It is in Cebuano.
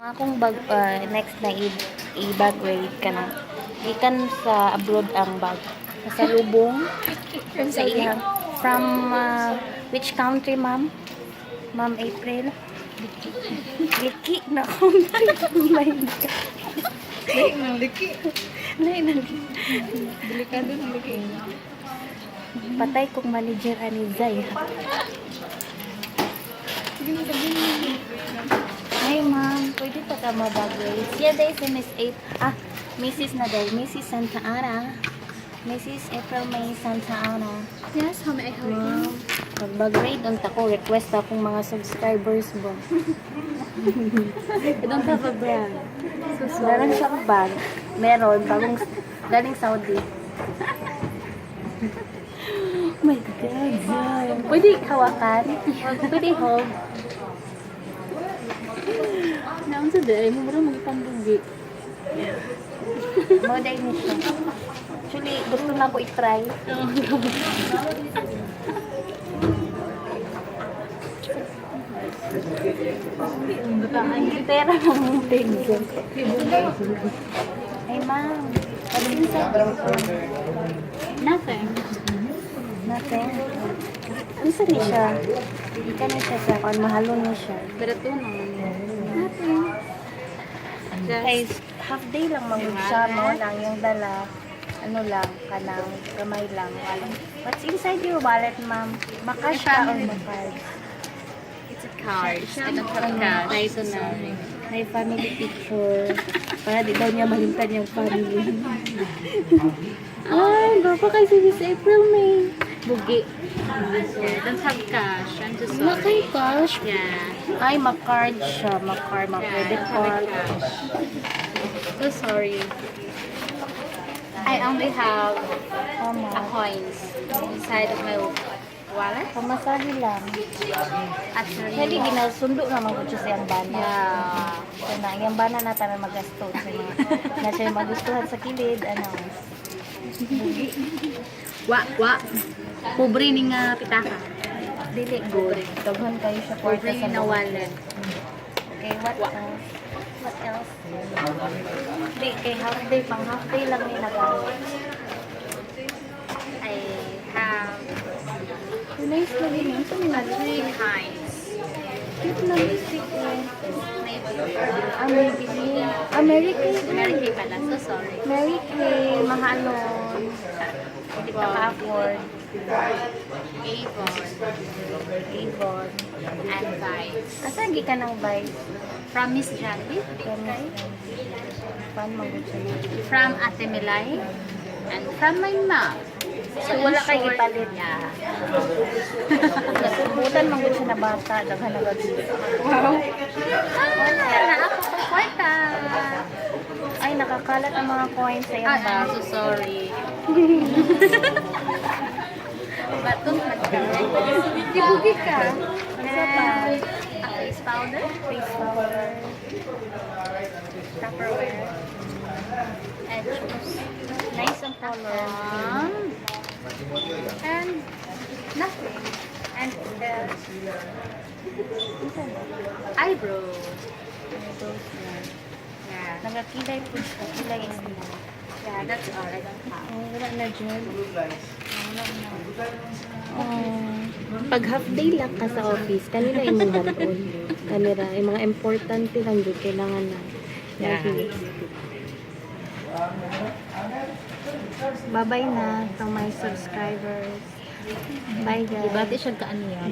Akong bag, next na i-bag rate ka na. Gikan sa abroad ang bag. Sa lubong. From Sa Saudi? iyang. From which country, ma'am? Ma'am April? Liki na country. My God. Lahi ng liki. Lahi na. Delikado ng liki. Patay kong manager ani Zay. Sige na, sabihin mo. Hi, ma'am, pwede pa ka mabagay. Siya day si Miss A. Ah, Mrs. na day. Mrs. Santa Ana. Mrs. April May Santa Ana. Yes, how may I help you? Ma'am, magbag-rate unta ko. Request akong mga subscribers ba. I don't have a brand. So sorry. Meron siyang bag. Meron. Bagong galing Saudi. Oh my God, Zay. Pwede hawakan? Pwede hold? Naon sa day, mo mura magpambugi. Mo day ni siya. Actually, gusto na ko i-try. Ang pera ng munting. Ay, ma'am. What's inside this one? Nothing. Nothing. Ano ni siya? Ika ni siya sa kon mahalon ni siya. Pero ito naman. Nothing. Kay Just, half day lang mangud siya mo lang yung dala. Ano lang, kanang gamay lang. What's inside your wallet, ma'am? Makash ka or makard? It's a card. I don't have cash. Ito na. May family picture. Para di daw niya malimtan yung family. Ay, baka kay si Miss April May. Bugi. Yeah, I don't have cash. I'm just Wala sorry. kay cash. Yeah. Ay, makard siya. Makard, Yeah, I ma-credit don't have a card. cash. So sorry. I only have Tama. a coins inside of my wallet. Pamasahe lang. Actually, Actually, ginasundo naman ko siya sa iyang bana. Yeah. So na, iyang bana na tayo magasto. Sa mga, na siya magustuhan sa kilid. Ano. Bugi. Wa, wa. Pobre ni nga pitaka. Dili good. Daghan kayo siya kwarta Pobre sa na buong. wallet. Okay, what else? What else? Di, kay half day, pang half day lang ni nagamit. I have Nice lagi niya. Saan ni three kinds. Cute na lipstick eh. Maybe. Ah, Maybelline. Ah, Mary Kay. Mary Kay pala. So sorry. Mary Kay, mahalon. Hindi ka ka-afford. Avon Avon. and Vice. Asa ka ng Vice? From Miss Jollibee. From Fan magod siya. From Ate Milay. And from my mom. So, wala kay ipalit. Yeah. Nasubutan magod siya na bata. Daghan na gabi. Wow. Ah, na ako ko kwarta. Ay, nakakalat ang mga coins sa iyong Ay, I'm bag. so sorry. Baton Ibugi ka. Isa pa. And a face powder, Face powder. Tupperware, and shoes. Nice ang color. And nothing. And the eyebrow. Those na. Yeah. Nagakilay po siya. Kilay is na. Yeah, that's all. I don't have. Oh, wala na dyan. Wala na. Oh. Pag half day lang ka sa office, kanila imong dalon. Kanila, yung mga importante lang dyan, kailangan na. Yeah. Bye-bye na to my subscribers. Bye, guys. Ibati siya kaano yan.